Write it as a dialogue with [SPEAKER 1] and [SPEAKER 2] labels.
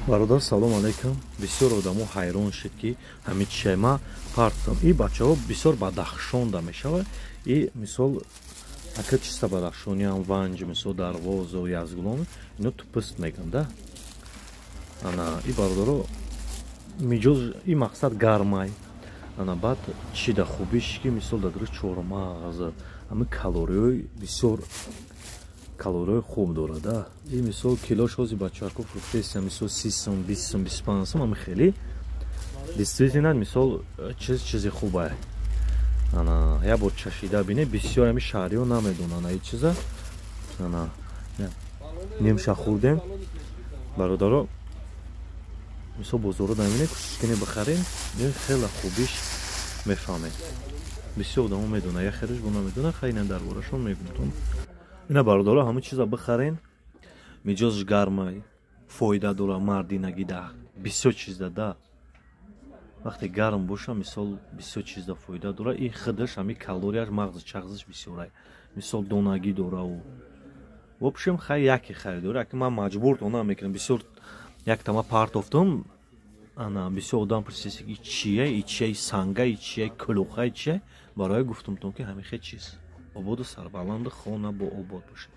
[SPEAKER 1] Бародар, салом алейкум. Бисёр одамо ҳайрон шуд, ки ҳамин чия ма партам. И бачаҳо бисёр бадахшонда мешавад. И мисол, ака, чиста бадахшониам, Ванҷ, мисол, Дарвозу Язгулон, ино тупист меган да. Ана и, бародаро, миҷоз и мақсад гармай. Ана баъд чи да хубиш, ки мисол дар чормағз ҳамин калориҳои бисёр, калориҳои хуб дорад да. И мисол, килош ҳози бачаҳако фурӯхтеста, мисол, 30 сум, 20 сум, 25 сум. Ами хеле действительно, мисол, чизи хубае. Ана як бор чашида бине. Бисёр ами шаҳриҳо намедонанд аи чиза. Ана нимша хӯрдем, бародаро. Мисол, бозоро намебине, кӯшиш кунед, бихарем. Хеле хубиш мефаҳмед. Бисёр одамо медонад, як хелеш бо намедонад. Хай, ина дар борашон мегумтон. Ина, бародаро, ҳамин чиза бихарен. Миҷозш гармай, фоида дора мардинагида, бисёр чизда да. Вақте гарм боша, мисол, бисёр чизда фоида дора. И худаш ҳами калорияш, мағзи чағзиш бисёрай, мисол, донагӣ дораву. В общем, хай, яке харидора, аки ман маҷбуртон намекунам. Бисёр яктама партофтум. Ана бисёр одам пурсист, ки чия, и чия, и санга, и чия, кулуха, и чия. Барои гуфтумтон, ки ҳамин хел чиз. Ободу сарбаланду хона бо обод бошед.